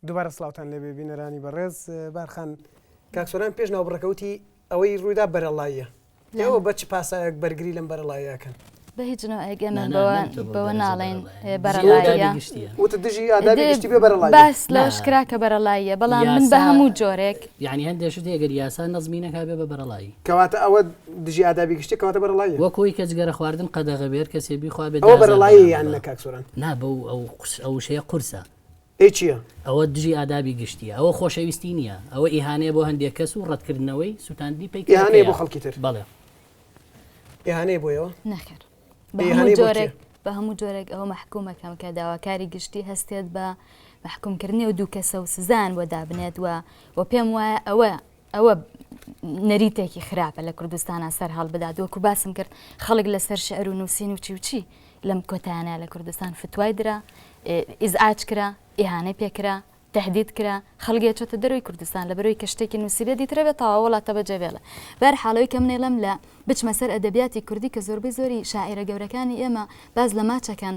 دووبارە سڵاوتان لێبێ بینەرانی بەڕێز بارخان کاک سۆران پێش ناوبڕەکە وتی ئەوەی ڕوویدا بەرەڵاییە ئێوە بە چ پاساوێک بەرگری لەم بەرەڵاییە ئەکەن؟ بە هیچ نەوعێک ئێمە بەوە ناڵێین بەرەڵاییە. وتت دژی ئادابی گشتی بێ بەرەڵاییە. باس لەوەش کرا کە بەرەڵاییە بەڵام من بە هەموو جۆرێک. یانی هەندێک شت هەیە گەر یاسا نەزمی نەکا بێ بە بەرەڵایی. کەواتە ئەوە دژی ئادابی گشتی کەواتە بەرەڵاییە. وەک ئەوەی کە جگەرە خواردن قەدەغە بێ هەر کەسێ بیخوا بێ ئەوە بەرەڵاییە یان نە کاک سۆران؟ نا بەو ئەو وشەیە قورسە. ئەی چییە؟ ئەوە دژی ئادابی گشتییە. ئەوە خۆشەویستی نییە. ئەوە ئیهانەیە بۆ هەندێک کەس و ڕەتکردنەوەی سووتاندنی پەیکەرەکەیە. ئیهانەیە بۆ خەڵکی تر. بەڵێ. ئیهانەیە بۆ ئێوە؟ نەخێر. بە هەموو جۆرێک بە هەموو جۆرێک ئەوە مەحکوومەکەم کە داواکاری گشتی هەستێت بە مەحکوومکردنی ئەو دوو کەسە و سزایان بۆ دابنێت و و پێم وایە ئەوە ئەوە نەریتێکی خراپە لە کوردستانا سەر هەڵبدات وەکو باسم کرد خەڵک لەسەر شعر و نووسین و چی و چی لەم کۆتایانە لە کوردستان فتوای درا ئیزعاج کرا ئیهانەی پێکرا تهدید کرا خەڵگێ چۆتە دەرەوەی کوردستان لە بەرەوەی کە شتێکی نووسیبێ دیترە بێت تەواو وڵاتە بەجێ بێڵێ بەر حاڵەوەی کە منێڵم لە بچمە سەر ئەدەبیاتی کوردی کە زۆربەی زۆری شاعیرە گەورەکانی ئێمە باس لە ماچەکەن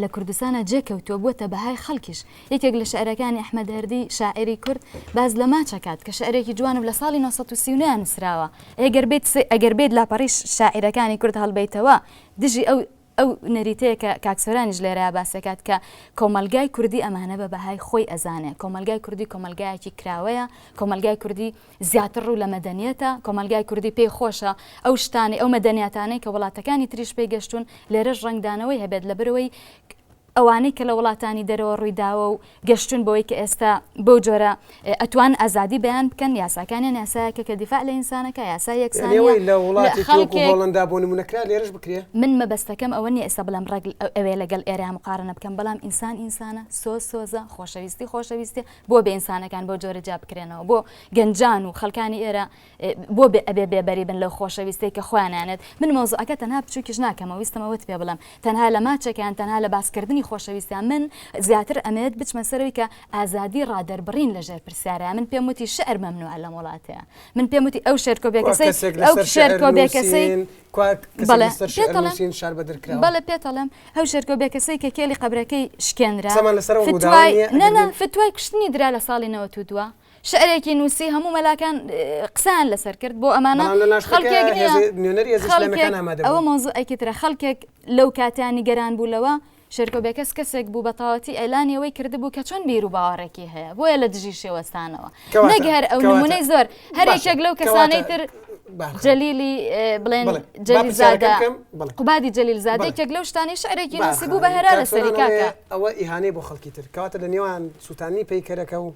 لە کوردستانا جێ کەوتووە بووەتە بەهای خەڵکیش. یەکێک لە شعرەکانی ئەحمەد هەردی شاعیری کورد باس لە ماچ ئەکات کە شعرێکی جوانە و لە ساڵی 939 نووسراوە. ئەگەر بێیت ئەگەر بێیت لاپەڕی شاعیرەکانی کورد هەڵبەیتەوە دژی ئەو ئەو نەریتەیە کە کاک سۆرانیش لێرەیا باس ئەکات کە کۆمەڵگای کوردی ئەمانە بە بەهای خۆی ئەزانێ. کۆمەڵگای کوردی کۆمەڵگایەکی کراوەیە، کۆمەڵگای کوردی زیاتر ڕوو لە مەدەنیەتە، کۆمەڵگای کوردی پێی خۆشە ئەو شتانەی، ئەو مەدەنیاتانەی کە وڵاتەکانی تریش پێی گەشتوون لێرەش ڕەنگدانەوەی هەبێت، لەبەرئەوەی ئەوانەی کە لە وڵاتانی دەرەوە ڕووی داوە و گەشتوون بەوەی کە ئێستا بەو جۆرە ئەتوان ئازادی بەیان بکەن، یاساکانیان یاسایەکە کە دیفاع لە ئینسانەکە، یاسای یەکسانیە یانی ئەوەی لە وڵاتێکی وەکوو هۆڵەندا بۆ نموونە کرا لێرەش بکرێ؟ من مەبەستەکەم ئەوە نییە ئێستا بڵێم ڕێک ئەوێ لەگەڵ ئێرەیا مقارەنە بکەم، بەڵام ئینسان ئینسانە، سۆز سۆزە، خۆشەویستی خۆشەویستیە، بۆ بێ ئینسانەکان بەو جۆرە جیا بکرێنەوە بۆ گەنجان و خەڵکانی ئێرە بۆ بێ ئەبێ بێبەری بن لەو خۆشەویستەی کە خۆیانیانێت من مەوزوعەکە تەنها بچووکیش ناکەمەوە ویستم ئەوەت پێ بڵێم تەنها لە ماچێکیان تەنها لە باسکردنی خۆشەویستیان من زیاتر ئەمەوێت بچمە سەرەوەی کە ئازادی ڕادەربڕین لەژێر پرسیارە من پێم وتی شعر مەمنوعە لەم وڵاتەیە من پێم وتی ئەو شێرکۆ بێکەسەی ئەو شێرکۆ بێکەسەی بەڵێ پێتەڵێم شار بەدر کراوە بەڵێ پێتەڵێم ئەو شێرکۆ بێکەسەی کە کێلی قەبرەکەی شکێنرا قسەمان لەسەر ئەو ڕووداوە فتوای نییە نا ئەگەر نا بێن فتوای کوشتنی درا لە ساڵی 92 شعرێکی نووسی هەموو مەلاکان قسەیان لەسەر کرد بۆ ئەمانە بەڵام لە ناشتەکە خەڵکێک نییە هێزە نوێنەری هێزە خەڵکێک ئیسلامیەکان ئامادە ئەوە بوون مەوزوعێکی ترە خەڵکێک لەو کاتیان نیگەران بوو لەوە شێرکۆ بێکەس کەسێک بوو بە تەواوەتی ئیعلانی ئەوەی کردبوو کە چۆن بیر و باوەڕێکی هەیە بۆیە لە دژیشی وەستانەوە کەواتە نەک هەر ئەو کەواتە نمونەی زۆر هەر باشە یەکێک لەو کەواتە کەسانەی تر بارخان جەلیلی بڵێن بەڵێ با جەلیل پرسیارەکە زادە بکەم بەڵێ قوبادی جەلیل زادە بەڵێ یەکێک لەو شتانەی شعرێکی نووسی بارخان بوو بە هەرا کاک لەسەری سۆران ئەڵێ کاکە ئەوە ئیهانەیە بۆ خەڵکی تر کەواتە لە نێوان سووتاندنی پەیکەرەکە و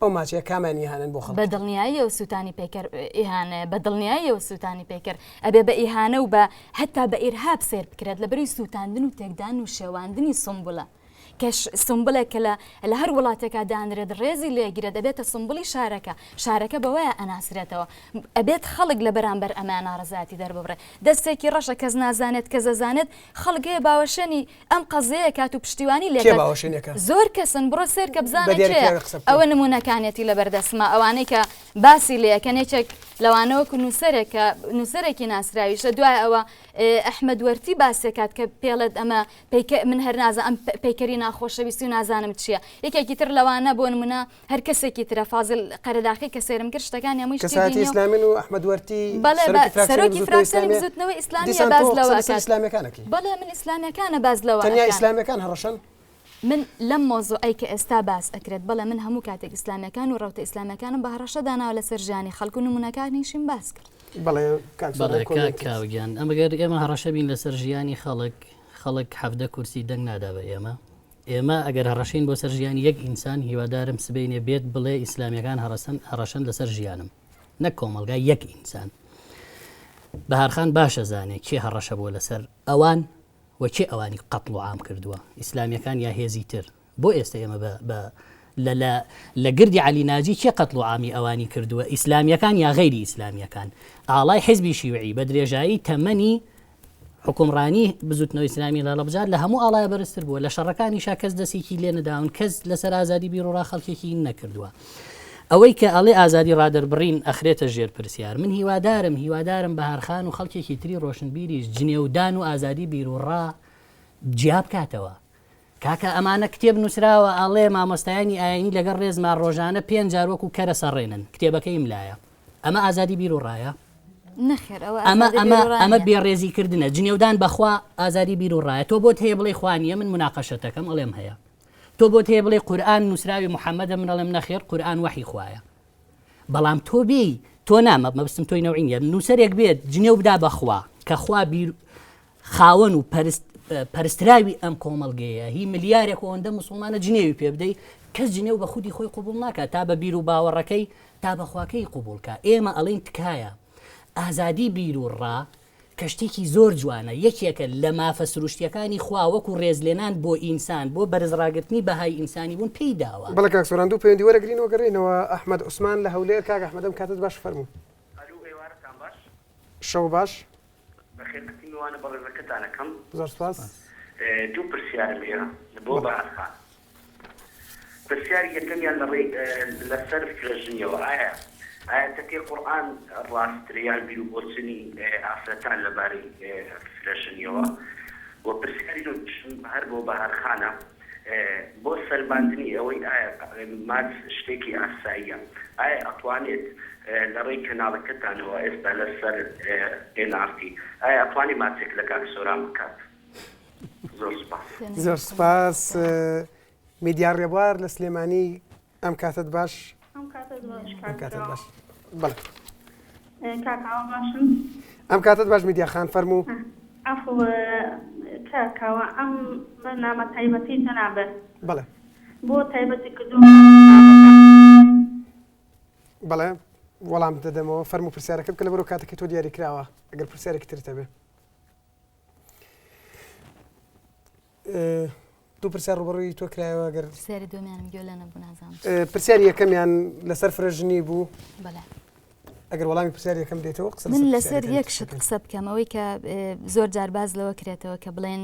ئەو ماچەیە کامیان ئیهانەن بۆ بە خەڵکی تر؟ دڵنیاییەوە سووتانی پەیکەر ئیهانەیە بە دڵنیاییەوە سووتانی پەیکەر ئەبێ بە ئیهانە و بە هەتا بە ئیرهاب سەیر بکرێت لەبەری سووتاندن و تێکدان و شێواندنی سومبولە کە سومبلێک کە لە لە هەر وڵاتێکا دانرێت ڕێزی لێگیرێت ئەبێتە سومبلی شارەکە شارەکە بەوەیە ئەناسرێتەوە ئەبێت خەڵک لە بەرامبەر ئەمە ناڕەزایەتی دەرببڕێ دەستێکی ڕەشە کەس نازانێت کەس ئەزانێت خەڵک هەیە باوەشێنی ئەم قەزیەیە کات و پشتیوانی کێ لێکات باوەشێنەکە؟ زۆر کەسن بڕۆ سەیرکە بە بزانە دیاری کێیە کراوی قسە بکەن. ئەوە نمونەکانیەتی لەبەردەستما ئەوانەی کە باسی لێ ئەکەن یەکێک لەوانە وەکو نووسەرێک کە نووسەرێکی ناسراویشە دوای ئەوە ئەحمەد وەرتی باسێکات کە پێڵێت ئەمە پەیکە من هەر نازانم ئەم پەیکەری ناخۆشەویستی و نازانم چییە یەکێکی تر لەوانە بۆ نمونە هەر کەسێکی ترە فازل قەرەداخی کە سەیرم کرد شتەکانی هەمووی شتی کەسایەتی بینی و ئیسلامین و ئەحمەد وەرتی بەڵێ بە سەرۆکی فراکسیۆنی سەرۆکی بزووتنەوەی فراکسیۆنی ئیسلامییە بزووتنەوەی ئیسلامییە دیسان باس تۆ لەوە قسە لەسەر ئەکات ئیسلامییەکان ئەکەی بەڵێ من ئیسلامییەکانە باس لەوە تەنیا ئەکەم ئیسلامییەکان هەڕەشەن؟ من لەم مەوزوعەی کە ئێستا باس ئەکرێت بەڵێ من هەموو کاتێک ئیسلامییەکان و ڕەوتە ئیسلامییەکانم بە هەڕەشە داناوە لەسەر ژیانی خەڵک و نموونەکانیشیم باس کرد. بەڵێ کاک سۆران بەڵێ کاک کۆمێنتت. کاوە گیان ئەمەگەر ئێمە هەڕەشە بین لەسەر ژیانی خەڵک خەڵک 17 کورسی دەنگ نادا بە ئێمە ئێمە ئەگەر هەڕەشەین بۆ سەر ژیانی یەک ئینسان هیوادارم سبەینێ بێت بڵێ ئیسلامیەکان هەڕەسەن هەڕەشەن لەسەر ژیانم نەک کۆمەڵگا یەک ئینسان بەهارخان باشە زانێ کێ هەڕەشە بووە لەسەر ئەوان و کێ ئەوانی قەتڵ و عام کردووە ئیسلامیەکان یا هێزی تر بۆ ئێستا ئێمە بە بە لە لە لە گردی عەلی ناجی کێ قەتڵ و عامی ئەوانی کردووە ئیسلامیەکان یا غەیری ئیسلامیەکان ئاڵای حزبی شیوعی بە درێژایی تەمەنی حوکمڕانی بزوتنەوەی ئیسلامی لە هەڵەبجە لە هەموو ئاڵایە بەرزتر بووە، لە شەڕەکانیشا کەس دەسێکی لێ نەداون، کەس لەسەر ئازادی بیروڕا خەڵکێکی نەکردووە. ئەوەی کە ئەڵێ ئازادی ڕادەربڕین ئەخرێتە ژێر پرسیار، من هیوادارم، هیوادارم بەهارخان و خەڵکێکی تری ڕۆشنبیریش جنێودان و ئازادی بیروڕا جیا بکاتەوە. کاکە ئەمانە کتێب نووسراوە ئەڵێ مامۆستایانی ئاینی لەگەڵ ڕێزما ڕۆژانە پێنج جار وەکو کەرە سەڕێنن کتێبەکەیم لایە ئەمە ئازادی بیر و ڕایە؟ نەخێر ئەوە ئەمە ئازادی ئەمە بیر و ڕا ئەمە نییە. بێڕێزی کردنە جنێودان بەخوا ئازادی بیر و ڕایە تۆ بۆت هەیە بڵێی خوا نییە من مناقەشەتەکەم ئەڵێم هەیە تۆ بۆت هەیە بڵێی قورئان نووسراوی محەممەدە من ئەڵێم نەخێر قورئان وەحی خوایە بەڵام تۆ بێی تۆ نا مەبەستم تۆی نەوعی نییە نووسەرێک بێت جنێو بدا بەخوا کە خوا بیر خاوەن و پەرست پەرستراوی ئەم کۆمەڵگەیە هی ملیارێک و ئەوەندە موسڵمانە جنێوی پێ بدەی کەس جنێو بە خودی خۆی قبوڵ ناکات تا بە بیر و باوەڕەکەی تا بە خواکەی قبوڵ کا ئێمە ئەڵێین تکایە ئازادی بیر و ڕا کە شتێکی زۆر جوانە یەکێکە لە مافە سروشتیەکانی خوا وەکو ڕێزلێنان بۆ ئینسان بۆ بەرز ڕاگرتنی بەهای ئینسانی بوون پێی داوە. بەڵێ کاک سۆران دوو پەیوەندی وەرەگرین و گەڕێینەوە ئەحمەد عوسمان لە هەولێر کاک ئەحمەد ئەم کاتەت باش فەرموو. ئەلو ئێوارەتان باش. شەو باش. بەخێرهاتی میوانە بەڕێزەکەتان ئەکەم. زۆر سوپاس. دوو پرسیارم هەیە بۆ بەهار خان. پرسیاری یەکەمیان لە ڕێی لەسەر فرەژنیەوە ئایا ئایەتەکەی قورئان ڕاستترە یان بیروبۆچونی ئافرەتان لەبارەی فرەژنیەوە؟ وە پرسیاری دووەمیشم هەر بۆ بەهار خانە بۆ سەلماندنی ئەوەی ئایا ماچ شتێکی ئاساییە ئایا ئەتوانێت لە ڕێی کەناڵەکەتانەوە ئێستا لەسەر ئێن ئاڕ تی ئایا ئەتوانێ ماچێک لە کاک سۆران بکات زۆر سوپاس. زۆر سوپاس میدیا ڕێبوار لە سلێمانی ئەم کاتەت باش. ئەم کاتەت باش ئەم کاک کاتەت کاوە. باش بەڵێ. کاک کاوە باشن؟ ئەم کاتەت باش میدیا خان فەرموو. عەفو کاک کاوە ئەم بەرنامە تایبەتەی جەنابت بەڵێ. بۆ تایبەتی کردووە بەرنامەکە؟ بەڵێ وەڵام دەدەمەوە فەرموو پرسیارەکە بکە لەبەرئەوە کاتەکەی تۆ دیاری کراوە ئەگەر پرسیارێکی ترت هەبێ. دوو پرسیار ڕوبەڕووی تۆ کرایەوە گەر پرسیاری دووەمیانم گوێ لێ نەبوو نازانم پرسیاری یەکەمیان لەسەر فرەژنی بوو بەڵێ ئەگەر وەڵامی پرسیاری یەکەم دێتەوە قسە من لەسەر یەک شت قسە بکەم ئەوەی کە زۆر جار باز لەوە کرێتەوە کە بڵێن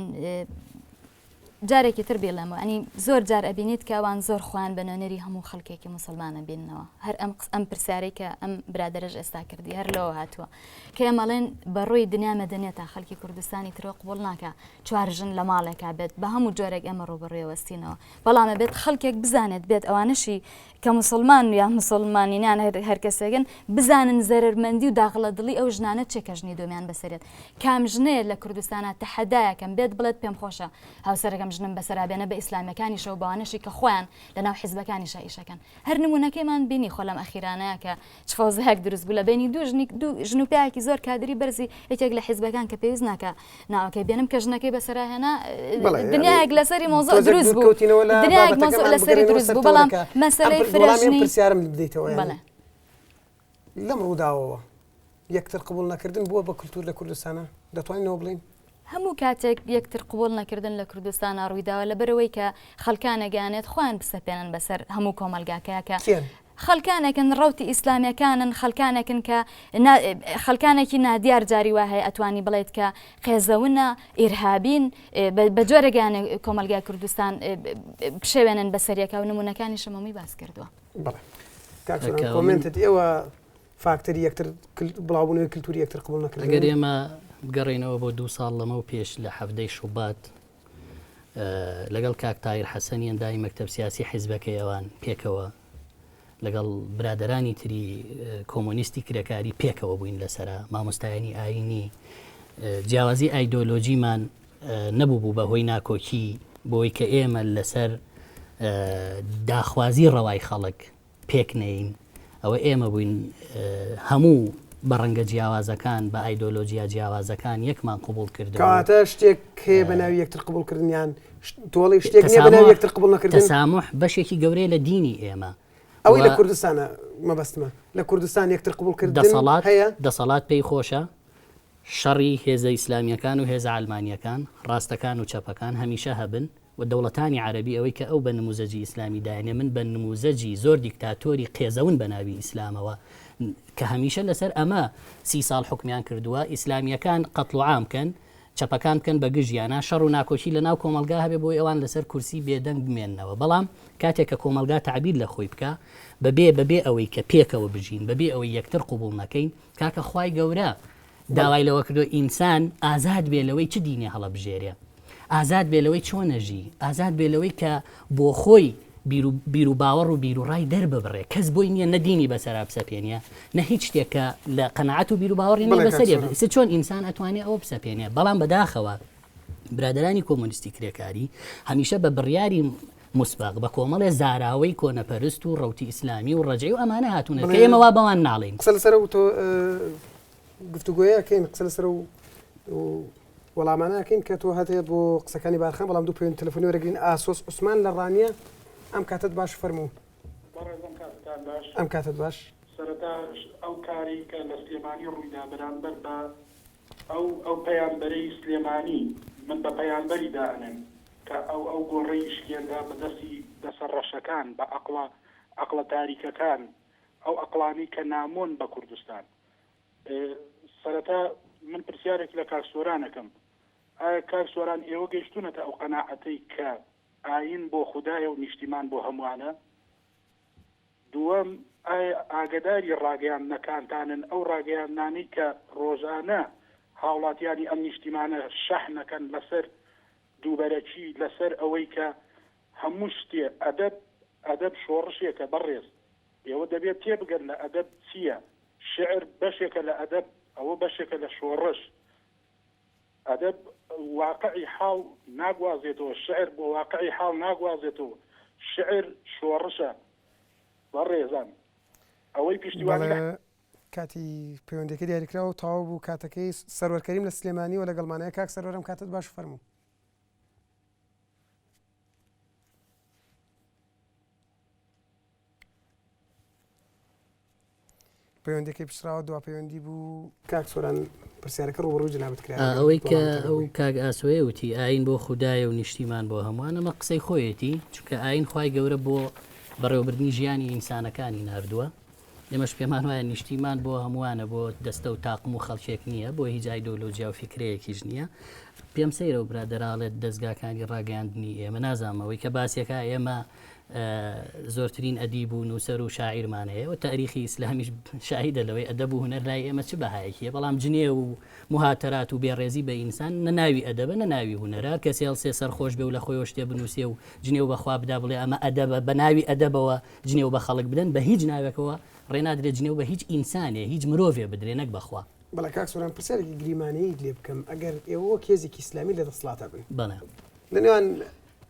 جارێکی تر بیڵێمەوە ئەنی زۆر جار ئەبینیت کە ئەوان زۆر خۆیان بە نوێنەری هەموو خەڵکێکی موسڵمانە بیننەوە هەر ئەم ئەم پرسیارەی کە ئەم برادەرەش ئێستا کردی هەر لەوە هاتووە کە ئێمەڵێن بە ڕووی دنیا مەدەنیەتە خەڵکی کوردستانی ترۆ قبوڵ ناکا چوار ژن لە ماڵێکا بێت بە هەموو جۆرێک ئێمە ڕووبەڕووی وەستینەوە بەڵام ئەبێت خەڵکێک بزانێت بێت ئەوانەشی کە موسڵمان یا موسڵمانین یان هەر کەسێکن بزانن زەرەرمەندی و داغڵە دڵی ئەو ژنانە چێ کە ژنی دۆمیان بەسەرێت کام ژنەیە لە کوردستانا تەحەدایەکەم بێت بڵێت پێم خۆشە هاوسەرەکەم ژنم بەسەرا بێنە بە ئیسلامیەکانیشەوە بەوانەشی کە خۆیان لەناو حیزبەکانیشا ئیشەکەن هەر نمونەکەیمان بینی خۆ لەم ئەخیرانەیە کە چ فەوزایەک دروست بوو لە بینی دوو ژنی دوو ژن و پیاوێکی زۆر کادری بەرزی یەکێک لە حیزبەکان کە پێویست ناکا ناوەکەی بێنم کە ژنەکەی بەسەرا هێنا دنیایەک لەسەری مۆزۆ دروست بوو دنیایەک مۆزۆ لەسەری دروست بوو بەڵام مەسەلەی فرەژنی پرسیارم بدەیتەوە بەڵێ لەم ڕووداوەوە یەکتر قبوڵ نەکردن بووە بە کولتوور لە کوردستانا؟ دەتوانین ئەوە بڵێین؟ هەموو کاتێک یەکتر قبوڵ نەکردن لە کوردستانا ڕوویداوە لەبەرئەوەی کە خەڵکانێک ئەیانێت خۆیان بسەپێنن بەسەر هەموو کۆمەڵگاکەیا کە کێن؟ خەڵکانێکن ڕەوتی ئیسلامیەکانن خەڵکانێکن کە خەڵکانێکی نادیار جاری وا هەیە ئەتوانی بڵێیت کە قێزەونە ئیرهابین بە جۆرێک یانێ کۆمەڵگای کوردستان بشێوێنن بەسەریەکا و نمونەکانیشم هەمووی باس کردووە. بەڵێ کاک سۆران کۆمێنتت ئێوە فاکتەری یەکتر بڵاوبوونەوەی کلتوری یەکتر قبوڵ نەکردن. ئەگەر ئێمە بگەڕێینەوە بۆ دوو ساڵ لەمەو پێش لە حەڤدەی شوبات لەگەڵ کاک تاهیر حەسەنی ئەندامی مەکتەب سیاسی حیزبەکەی ئەوان پێکەوە لەگەڵ برادەرانی تری کۆمۆنیستی کرێکاری پێکەوە بووین لەسرە مامۆستایانی ئاینی جیاوازی ئایدۆلۆژیمان نەبوو بوو بە هۆی ناکۆکی بۆی کە ئێمە لەسەر داخوازی ڕەوای خەڵک پێک نەیین، ئەوە ئێمە بووین هەموو بە ڕەنگە جیاوازەکان، بە ئایدۆلۆجیا جیاوازەکان یەکمان قبوڵ کردبوو. کەواتە شتێک هەیە بە ناوی یەکتر قبوڵکردن یان تۆڵی شتێک نییە بە ناوی یەکتر قبوڵ نەکردن؟ تەساموح بەشێکی گەورەیە لە دینی ئێمە. ئەوەی لە کوردستانە مەبەستمە، لە کوردستان یەکتر قبوڵکردن هەیە؟ دەسەڵات پێی خۆشە شەڕی هێزە ئیسلامییەکان و هێزە عەلمانییەکان، ڕاستەکان و چەپەکان هەمیشە هەبن و دەوڵەتانی عەرەبی ئەوەی کە ئەو بە نموزەجی ئیسلامی داینێ من بە نموزەجی زۆر دیکتاتۆری قێزەون بە ناوی ئیسلامەوە کە هەمیشە لەسەر ئەمە سی ساڵ حوکمیان کردووە ئیسلامییەکان قەتڵ و عام کەن چەپەکان بکەن بە گژیانا شەڕ و ناکۆکی لە ناو کۆمەڵگا هەبێ بۆی ئەوان لەسەر کورسی بێدەنگ بمێننەوە بەڵام کاتێک کە کۆمەڵگا تەعبیر لە خۆی بکا بەبێ بەبێ ئەوەی کە پێکەوە بژین بەبێ ئەوەی یەکتر قبوڵ نەکەین کاکە خوای گەورە داوای لەوە کردوە ئینسان ئازاد بێ لەوەی چ دینێ هەڵەبژێرێ. ئازاد بێ لەوەی چۆن ئەژی، ئازاد بێ لەوەی کە بۆ خۆی بیر و باوەڕ و بیر و ڕای دەرببڕێ، کەس بۆی نییە نە دینی بەسەرا بسەپێنێ، نە هیچ شتێک کە لە قەناعەت و بیر و باوەڕی نییە بەسەری بسەپێنێ. چۆن ئینسان ئەتوانێ ئەوە بسەپێنێ؟ بەڵام بەداخەوە برادەرانی کۆمۆنیستی کرێکاری هەمیشە بە بڕیاری موسبەق، بە کۆمەڵێ زاراوەی کۆنەپەرست و ڕەوتی ئیسلامی و ڕەجعی و ئەمانە هاتوونە کە ئێمە وا بەوان ناڵێین. قسە لەسەر ئەو تۆ گفتوگۆیە ئەکەین، قسە لەسەر ئەو وەڵامانە ئەکەین کە تۆ هەتەیە بۆ قسەکانی بارخان، بەڵام دوو پەیوەندی تەلەفۆنی وەرەگرین. ئاسۆس عوسمان لە ڕانیە، ئەم کاتەت باش فەرموو. بەڕێز ئەم کاتەتان باش. ئەم کاتەت باش. سەرەتا ئەو کارەی کە لە سلێمانی ڕوویدا بەرامبەر بە ئەو ئەو پەیامبەرەی سلێمانی من بە پەیامبەری دائەنێم کە ئەو ئەو گۆڕەی شکێنرا بە دەستی دەسە ڕەشەکان بە ئەقڵە ئەقڵە تاریکەکان ئەو ئەقڵانەی کە نامۆن بە کوردستان سەرەتا من پرسیارێک لە کاک سۆران ئەکەم ئایا کاک سۆران ئێوە گەیشتونەتە ئەو قەناعەتەی کە ئاین بۆ خودایە و نیشتیمان بۆ هەمووانە؟ دووەم، ئایا ئاگەداری ڕاگەیاندنەکانتانن، ئەو ڕاگەیاندنانەی کە ڕۆژانە هاوڵاتیانی ئەم نیشتیمانە شەحنەکەن لەسەر دووبەرەکی، لەسەر ئەوەی کە هەموو شتێ ئەدەب، ئەدەب شۆڕشێکە بەڕێز، ئێوە دەبێت تێبگەن لە ئەدەب چییە، شیعر بەشێکە لە ئەدەب، ئەوە بەشێکە لە شۆڕش، ئەدەب واقعی حاڵ ناگوازێتەوە، شیعر بۆ واقعی حاڵ ناگوازێتەوە، شیعر شۆڕشە بەڕێزان. ئەوەی پشتیوانی لە. بەڵێ کاتی پەیوەندیەکە دیاریکراوە تەواو بوو کاتەکەی سەروەر کەریم لە سلێمانیەوە لەگەڵمانە کاک سەروەر ئەم کاتەت باش فەرموو. پەیوەندەکەی پچڕاوە دوا پەیوەندی بوو. کاک سۆران پرسیارەکە ڕووبەڕووی جەنابت کرا. ئەوەی کە ئەو کاک ئاسۆیە وتی ئاین بۆ خودایە و نیشتیمان بۆ هەمووان ئەمە قسەی خۆیەتی چونکە ئاین خوای گەورە بۆ بەڕێوەبردنی ژیانی ئینسانەکانی ناردووە ئێمەش پێمان وایە نیشتیمان بۆ هەمووانە بۆ دەستە و تاقم و خەڵکێک نییە بۆ هیچ ئایدۆلۆجیا و فیکرەیەکیش نییە پێم سەیرە و برادەراڵێت دەستگاکانی ڕاگەیاندنی ئێمە نازانم ئەوەی کە باسیەکە ئێمە زۆرترین ئەدیب و نووسەر و شاعیرمان هەیە و تاریخی ئیسلامیش شاهیدە لەوەی ئەدەب و هونەر لای ئێمە چ بەهایەکی هەیە بەڵام جنێو و موهاتەرات و بێڕێزی بە ئینسان نە ناوی ئەدەبە نە ناوی هونەرە هەر کەسێ هەڵسێ سەرخۆش بێ و لە خۆیەوە شتێ بنووسێ و جنێو بە خوا بدا بڵێ ئەمە ئەدەبە بە ناوی ئەدەبەوە جنێو بە خەڵک بدەن بە هیچ ناوێکەوە ڕێ نادرێ جنێو بە هیچ ئینسانێ هیچ مرۆڤێ بدرێ نەک بە خوا. بەڵێ کاک سۆران پرسیارێکی گریمانەییت لێ بکەم ئەگەر ئێوە وەک هێزێکی ئیسلامی لە دەسڵاتا بن بەڵێ. لە نێوان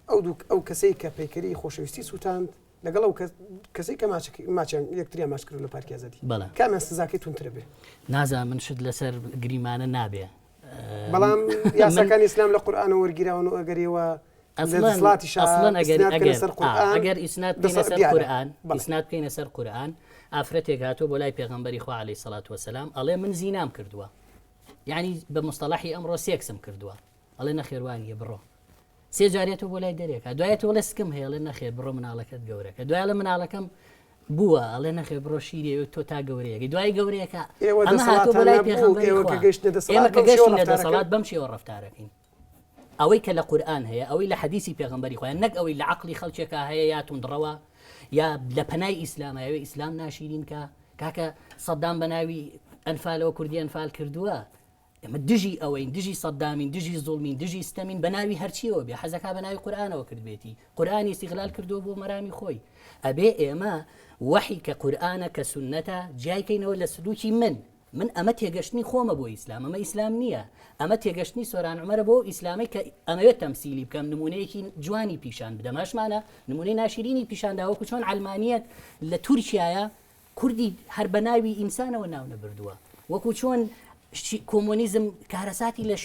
ئەو دوو ئەو کەسەی کە پەیکەری خۆشەویستی سووتاند لەگەڵ ئەو کەسەی کە ماچیان یەکتریان ماچ کرد لە پارکی ئازادی بەڵێ کامیان سزاکەی توندترە بێ؟ نازانم من شت لەسەر گریمانە نابێ بەڵام یاساکانی ئیسلام لە قورئانەوە وەرگیراون و ئەگەر ئێوە ئەسڵەن ئەگەر ئەگەر ئیسناد بکەینە سەر قورئان ئیسناد بکەینە سەر قورئان ئافرەتێک هاتووە بۆ لای پێغەمبەری خوا عەلەیهی سەڵات وەسەلام ئەڵێ من زینام کردووە یعنی بە مستەڵەحی ئەمڕۆ سێکسم کردووە ئەڵێ نەخێر وانیە بڕۆ سێ جارێتەوە بۆ لای دەرێکا دوایەتەوە ئەڵێ سکم هەیە ئەڵێ نەخێر بڕۆ مناڵەکەت گەورەکە دوای ئەڵێ مناڵەکەم بووە ئەڵێ نەخێر بڕۆ شیری ئەوێ تۆ تا گەورەیەکەی دوای گەورەیەکە ئێوە ئەمە هاتووە بۆ دەسەڵاتان لای نەبوو پێغەمبەری ئێوە خوا کە گەیشتنە ئێمە دەسەڵات کە بەم شێوە گەشتینە ڕەفتارەکەن دەسەڵات بەم شێوە ڕەفتارەکەین ئەوەی کە لە قورئان هەیە ئەوەی لە حەدیسی پێغەمبەری خۆیان نەک ئەوەی لە عەقڵی خەڵکێکا هەیە یا توندڕەوە یا لە پەنای ئیسلامە ئەوێ ئیسلام ناشیرین کە کاکە سەدام بە ناوی ئەنفالەوە کوردی ئەنفال کردووە ئێمە دژی ئەوەین، دژی سەدامین، دژی زوڵمین، دژی ستەمین، بە ناوی هەرچیەوە بێ، حەزەکا بە ناوی قورئانەوە کردبێتی، قورئانی ئیستیغلال کردووە بۆ مەرامی خۆی. ئەبێ ئێمە وەحی کە قورئانە، کە سوننەتە، جیای کەینەوە لە سلوکی من. من ئەمە تێگەشتنی خۆمە بۆ ئیسلام، ئەمە ئیسلام نییە. ئەمە تێگەشتنی سۆران عومەرە بۆ ئەو ئیسلامەی کە ئەمەوێت تەمسیلی بکەم، نموونەیەکی جوانی پیشان بدەم. هەشمانە نموونەی ناشیرینی پیشان دا، وەکو چۆن عەلمانیەت لە تورکیایە کوردی هەر بە ناوی ئینسانەوە ناو نەبردووە وەکو چۆن کۆمۆنیزم کارەساتی لە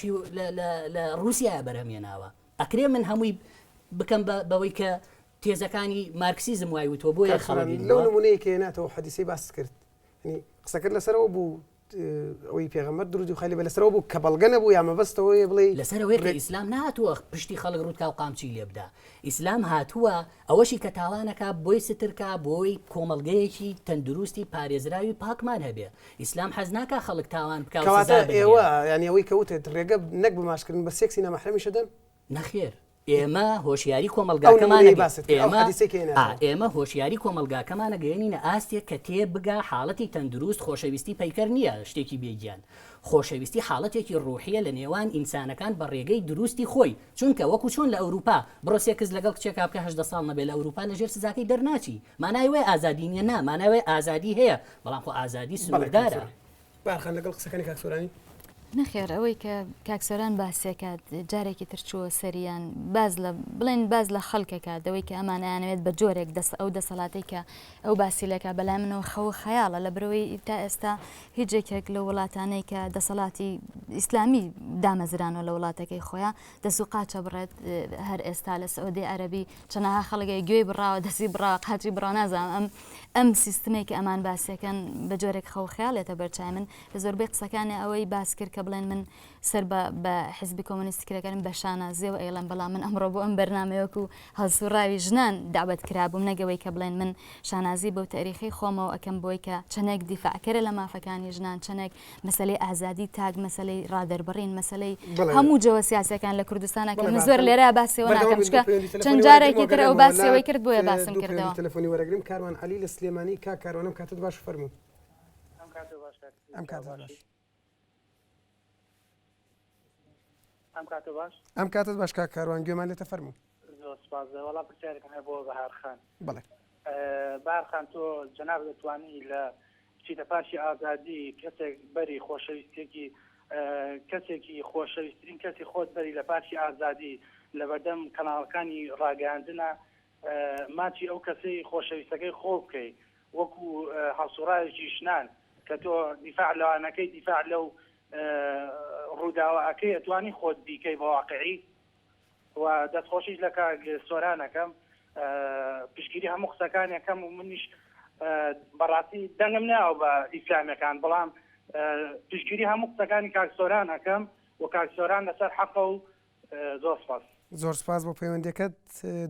لە ڕووسیا بەرهەمێناوە ئەکرێ من هەمووی بکەم بەوەی کە تێزەکانی مارکسیزم وای وتوە بۆیە خەڵک لەو نمونەیە کە هێناتەوە حەدیسەی باست کرد قسەکرد لەسەرەوە بوو ئەوەی پێغەمبەر درودی خوای لێ بێ لەسەرەوە بوو کە بەڵگە نەبوو یا مەبەستەوەیە بڵێی لەسەر ئەوەیە کە ئیسلام نەهاتووە پشتی خەڵک ڕووت کا و قامچی لێ بدا ئیسلام هاتووە ئەوەشی کە تاوانەکا بۆی ستر کا بۆی کۆمەڵگەیەکی تەندروستی پارێزراوی پاکمان هەبێ ئیسلام حەز ناکا خەڵک تاوان بکا و کەواتە سزا بدرێ ئێوە یانی ئەوەی کە وتت ڕێگە نەک بە ماچکردن بە سێکسی نامەحرەمیش ئەدەن؟ نەخێر. ئێمە هۆشیاری ئەو کۆمەڵگاکەمان نمونەی ئەگە باست کرد ئەو ئێمە حەدیسەی کە ئا هێناتەوە. ئێمە هۆشیاری کۆمەڵگاکەمان ئەگەیەنینە ئاستێک کە تێ بگا حاڵەتی تەندروست خۆشەویستی پەیکەر نییە شتێکی بێ گیان خۆشەویستی حاڵەتێکی ڕوحیە لە نێوان ئینسانەکان بە ڕێگەی دروستی خۆی چونکە وەکو چۆن لە ئەوروپا بڕۆ سێکس لەگەڵ کچێکا بکە 18 ساڵ نەبێ لە ئەوروپا لە ژێر سزاکەی دەرناچی مانای وەیە ئازادی نییە نا مانای وەیە ئازادی هەیە بەڵام خۆ ئازادی بەڵێ کاک سنووردارە. سۆران. بارخان لەگەڵ قسەکانی کاک سۆرانی؟ نەخێر ئەوەی کە کاک سۆران باسیەکات جارێکی تر چووە سەریان باز لە بڵێن باز لە خەڵکەکات ئەوەی کە ئەمان ئەیانەوێت بە جۆرێک دەست ئەو دەسەڵاتەی کە ئەو باسی لەکە بەلای منەوە خەو خەیاڵە لە برەوەی تا ئێستا هیچ یەکێک لە وڵاتانەی کە دەسەڵاتی ئیسلامی دامەزرانەوە لە وڵاتەکەی خۆیان دەست و قاچە بڕێت هەر ئێستا لە سعودی عەربی چەنەها خەڵگەی گوێی بڕاوە دەستی بڕاوە قاچی بڕا نازانم ئەم ئەم سیستمێک کە ئەمان باسیەکەن بە جۆرێک خەو خەیاڵێتە بەرچای من لە زۆربەی قسەکانی ئەوەی باس کرد کە بڵێن من سەر بە بە حزبی کۆمۆنیستی کرێکارم بە شانازیەوە ئەیڵێم بەڵام من ئەمڕۆ بۆ ئەم بەرنامەیە وەکو هەڵسوڕاوی ژنان دەعوەت کرابووم نەک ئەوەی کە بڵێن من شانازی بەو تەریخەی خۆمەوە ئەکەم بۆی کە چەندێک دیفاعکەرە لە مافەکانی ژنان چەندێک مەسەلەی ئازادی تاک مەسەلەی ڕادەربڕین مەسەلەی هەموو جەوە سیاسەکان لە کوردستانە کە من زۆر لێرە باسیەوە ناکەم چونکە چەند جارێکی تر ئەو باسیەوەی کرد بۆیە باسم کردەوە. تەلەفۆنی وەرەگرم کاروان عەلی لە سلێمانی کاک کاروان ئەم کاتەت باش فەرموو. ئەم کاتە باش کاک ئەم کاتەت باش. ئەم کاتە باش. ئەم کاتەت باش کاک کاروان گوێمان لێتە فەرموو. زۆر سپاس وەڵا پرسیارێکم هەیە بۆ بەهار خان. بەڵێ. بەهار خان تۆ جەنابت ئەتوانی لە بچیتە پارکی ئازادی کەسێک بەری خۆشەویستێکی کەسێکی خۆشەویسترین کەسی خۆت بەری لە پارکی ئازادی لەبەردەم کەناڵەکانی ڕاگەیاندنە ماچی ئەو کەسەی خۆشەویستەکەی خۆ بکەی وەکو هەڵسوڕاوێکی ژنان کە تۆ دیفاع لەوانەکەی دیفاع لەو ڕووداوە ئەکەی ئەتوانی خۆت بیکەی بە واقعی و دەستخۆشیش لە کاک سۆران ئەکەم پشتگیری هەموو قسەکانی ئەکەم و منیش بەڕاستی دەنگم ناوە بە ئیسلامیەکان بەڵام پشتگیری هەموو قسەکانی کاک سۆران ئەکەم و کاک سۆران لەسەر حەقە و زۆر سپاس. زۆر سپاس بۆ پەیوەندیەکەت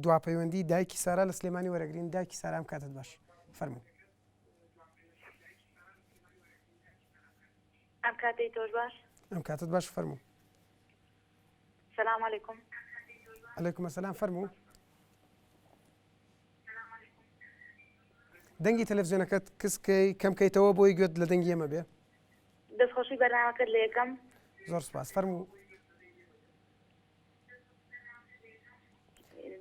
دوا پەیوەندی دایکی سارا لە سلێمانی وەرەگرین دایکی سارا ئەم کاتت باش فەرموو. ئەم کاتەی تۆش باش. ئەم کاتت باش فەرموو. سلام علیکم. علیکم السلام فەرموو. دەنگی تەلەفزیۆنەکەت کسکەی کەم کەیتەوە بۆی گوێت لە دەنگی ئێمە بێ. دەستخۆشی بەرنامەکەت لێ ئەکەم. زۆر سپاس فەرموو.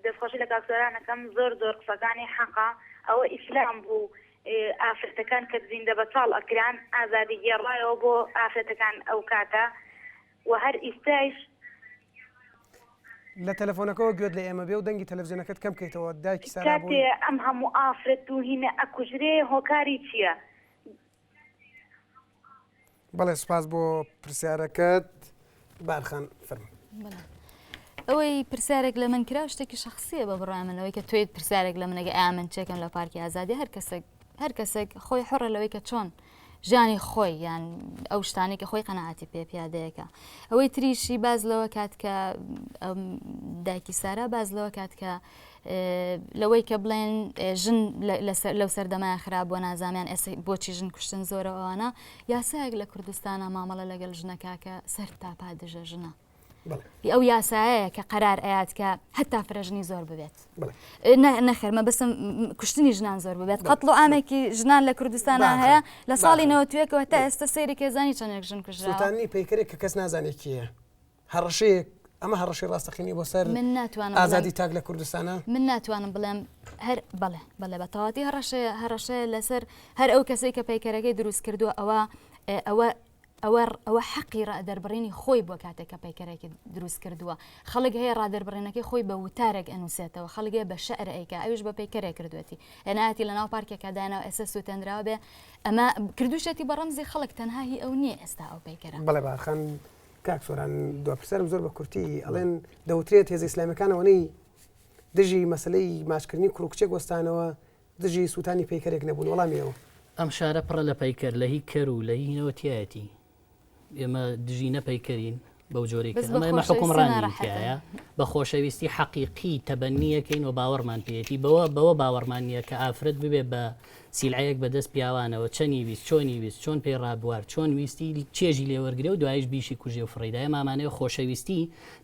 دەستخۆشی لە کاک سۆران ئەکەم زۆر زۆر قسەکانی حەقە ئەوە ئیسلام بوو ئافرەتەکان کە زیندە بەچاڵ ئەکران ئازادی گێڕایەوە بۆ ئافرەتەکان ئەو کاتە و هەر ئیستایش. لە تەلەفۆنەکەوە گوێت لە ئێمە بێ و دەنگی تەلەفزیۆنەکەت کەم کەیتەوە دایکی سارا کاتێ بۆی. ئەم هەموو ئافرەت و هینە ئەکوژرێ هۆکاری چیە؟ بەڵێ سوپاس بۆ پرسیارەکەت بارخان فەرموو. بەڵێ ئەوەی پرسیارێک لە من کرا شتێکی شخصیە بە بڕای من ئەوەی کە توێت پرسیارێک لە منەگە ئایا من چێکم لە پارکی ئازادی هەر کەسێک هەر کەسێک خۆی حڕە لەوەی کە چۆن ژیانی خۆی یان ئەو شتانەی کە خۆی قەناعەتی پێ پیادەیەکە ئەوەی تریشی باز لەوە کات کە دایکی سارا باز لەوە کات کە لەوەی کە بڵێن ژن لەو سەردەمایان خراپ بۆ نازامیان ئێستا بۆچی ژن کوشتن زۆرە ئەوانە یاسایەک لە کوردستانە مامەڵە لەگەڵ ژنەکە کە سەر تاپا دژە ژنە. ئەو یاسایەیە کە قەرار ئەیات کە هەتا فرەژنی زۆر ببێت نەخێر مەبەستم کوشتنی ژنان زۆر ببێت قەتڵ و عامێکی ژنان لە کوردستانە هەیە لە ساڵی نەوەتویەکەوە تا ئێستا سەیری کێزانی چەندێک ژن کوژراوە سوتانی پەیکەرێک کە کەس نازانێت کێیە هەڕەشەیەک ئەمە هەڕەشەی ڕاستەقینەی بۆ سەر من ناتوانم ئازادی تاک لە کوردستانە من ناتوانم بڵێم هەر بەڵێ بەڵێ بە تەواتی هەڕەشەیە هەڕەشەیە لەسەر هەر ئەو کەسێک کە پەیکەرەکەی دروست کردووە ئەوە ئەوە ئەوە ئەوە حەقی ڕادەربڕینی خۆی بووە کاتێک کە پەیکەرێکی دروست کردووە خەڵک هەیە ڕادەربڕینەکەی خۆی بە وتارێک ئەنووسێتەوە خەڵک هەیە بە شعر ئەیکا ئەویش بە پەیکەرێک کردوێتی هێنایەتی لەناو پارکێکا داینا و ئێستا سووتێنراوە بێ ئەمە کردوشێتی بە ڕەمزی خەڵک تەنها هی ئەو نییە ئێستا ئەو پەیکەرە. بەڵێ بارخان کاک سۆران دوا پرسیارم زۆر بە کورتی ئەڵێن دەوترێت هێزە ئیسلامیەکان ئەوەنەی دژی مەسەلەی ماچکردنی کوڕ و کچێک وەستانەوە دژی سووتانی پەیکەرێک نەبوون، وەڵامی ئێوە؟ ئەم شارە پڕە لە پەیکەر، لە هی کەر و لە هی هینەوە تیایەتی. ئێمە دژی نە پەیکەرین بەو جۆرەی کە بەس بە ئەمە ئێمە خۆشەویستی حوکمڕانین ناڕەحەتن. تیایە. بە خۆشەویستی حەقیقی تەبەنیەکەین و باوەڕمان پێیەتی بەوە بەوە باوەڕمان نییە کە ئافرەت ببێ بە سیلعەیەک بە دەست پیاوانەوە چەنی ویست چۆنی ویست چۆن پێی ڕابوارد چۆن ویستی چێژی لێ وەرگرێ و دوایش بیشی کوژێ و فڕێی دا ئێمە ئەمانەوێ خۆشەویستی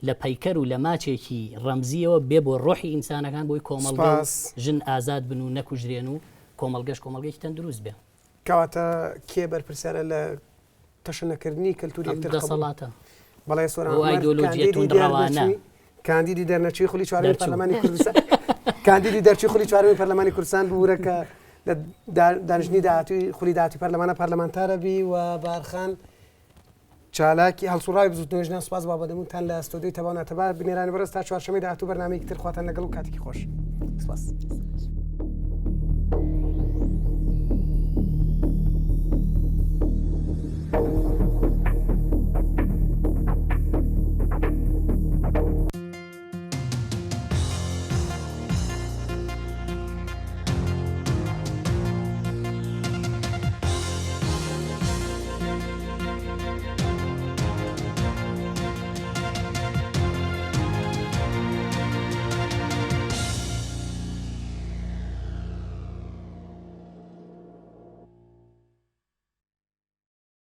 لە پەیکەر و لە ماچێکی ڕەمزیەوە بێ بۆ ڕۆحی ئینسانەکان بۆی کۆمەڵگە و سپاس. ژن ئازاد بن و نەکوژرێن و کۆمەڵگەش کۆمەڵگەیەکی تەندروست بێ. کەواتە کێ بەرپرسیارە لە تەشەنەکردنی کەلتوری ئەم یەکتر قبوڵ؟ دەسەڵاتە. بەڵێ سۆران بۆ عومەر ئایدۆلۆجیە کاندیدی توندڕەوانە. دەرنەچووی کاندیدی دەرنەچووی خولی چوارەمی دەرچوو. پەرلەمانی کوردستان کاندیدی دەرچووی خولی چوارەمی پەرلەمانی کوردستان ببورە کە لە دانیشتنی داهاتووی خولی داهاتووی پەرلەمانە پەرلەمانتارە بی و بارخان چالاکی هەڵسوڕاوی بزوتنەوەی ژنان سوپاس بۆ ئامادەبوونتان لە ستۆدیۆی تەبا و ناتەبا بینەرانی بەڕێز تا چوارشەممەی داهاتوو بەرنامەیەکی تر خواتان لەگەڵ و کاتێکی خۆش سپاس.